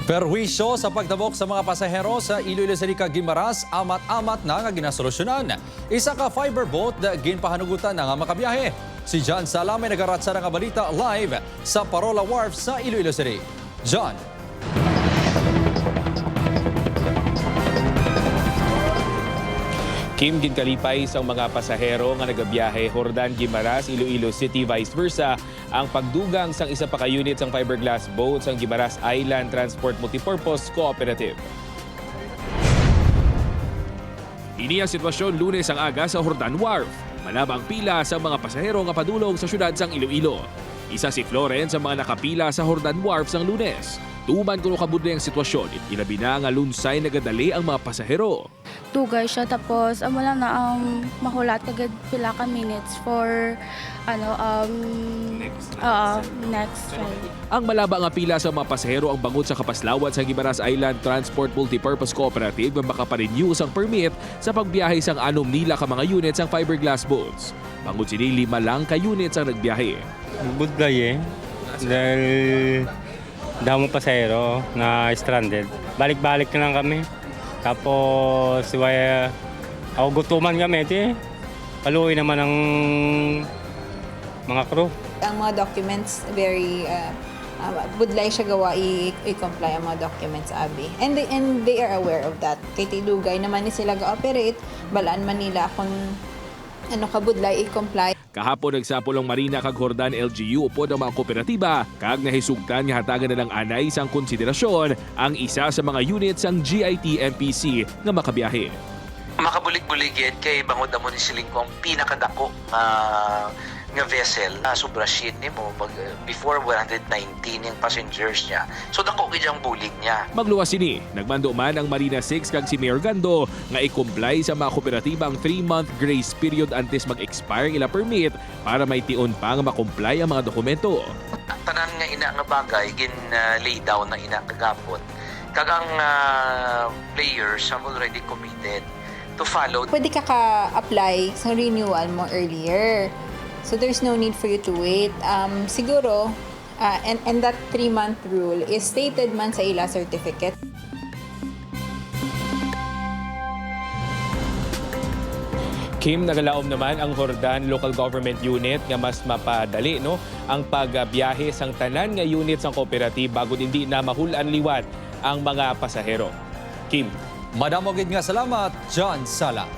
Perwisyo sa pagtabok sa mga pasahero sa Iloilo City kag Guimaras, amat-amat na nga ginasolusyonan. Isa ka fiber boat na ginpahanugutan na nga makabiyahe. Si John Salame nagaratsara nga balita live sa Parola Wharf sa Iloilo City. John. Kim, ginkalipay sang mga pasahero nga nagabiyahe Jordan, Guimaras, Iloilo City, vice versa ang pagdugang sang isa pa ka unit sang fiberglass boat sang Guimaras Island Transport Multipurpose Cooperative. Ini ang sitwasyon Lunes ang aga sa Jordan Wharf. Malaba ang pila sa mga pasahero nga padulong sa syudad sang Iloilo. Isa si Florence sa mga nakapila sa Jordan Wharf sang Lunes. Tuman kuno kabudlay ang sitwasyon, ilabi na nga lunsay nagadali ang mga pasahero. Dugay siya, tapos amo lang na mahulat kagad pila ka minutes for ano Next. Oo, next ride. Ang malaba nga pila sa mga pasahero ang bangod sa kapaslawat sa Guimaras Island Transport Multipurpose Cooperative nga makaparenew sang permit sa pagbiyahe sang 6 nila ka mga units sang fiberglass boats. Bangod sini 5 lang ka units ang nagbiyahe. Budlay eh. Dahil damo pasahero na stranded. Balik-balik na lang kami. Tapos, waya, ako gutuman kami. Ti. Paluin naman ang mga crew. Ang mga documents, very budlay siya gawa i-comply ang mga documents abi. And they are aware of that. Kay tidugay naman ni sila ga-operate, balaan man nila kung ano kabudlay i-comply. Kahapon nagsapol ang Marina kag Jordan LGU upod ang mga kooperatiba kag nahisugtan nga hatagan na lang anay sang konsiderasyon ang isa sa mga units sang GIT MPC nga makabiyahe. Makabulig-buligid kay bangod amo ni siling ko ang pinakadako nga nga vessel na sobra shit nimo pag before 119 yung passengers niya, so dako gid ang bulig niya. Magluwas sini, nagmando man ang Marina 6 kag si Mayor Gando nga i-comply sa mga kooperatiba ang 3-month grace period antes mag-expire ang ila permit para may tion pa nga makomply ang mga dokumento. Tanan nga ina nga bagay gin lay down na ina kagapon kag ang players have already committed to follow. Pwede ka ka-apply sa renewal mo earlier. So there's no need for you to wait. Siguro, and that 3-month rule is stated man sa ila certificate. Kim, nagalaom naman ang Jordan Local Government Unit nga mas mapadali no ang pagbiyahe sang tanan nga unit sang kooperatiba bago hindi na mahulan liwat ang mga pasahero. Kim. Madamo gid nga salamat, John Sala.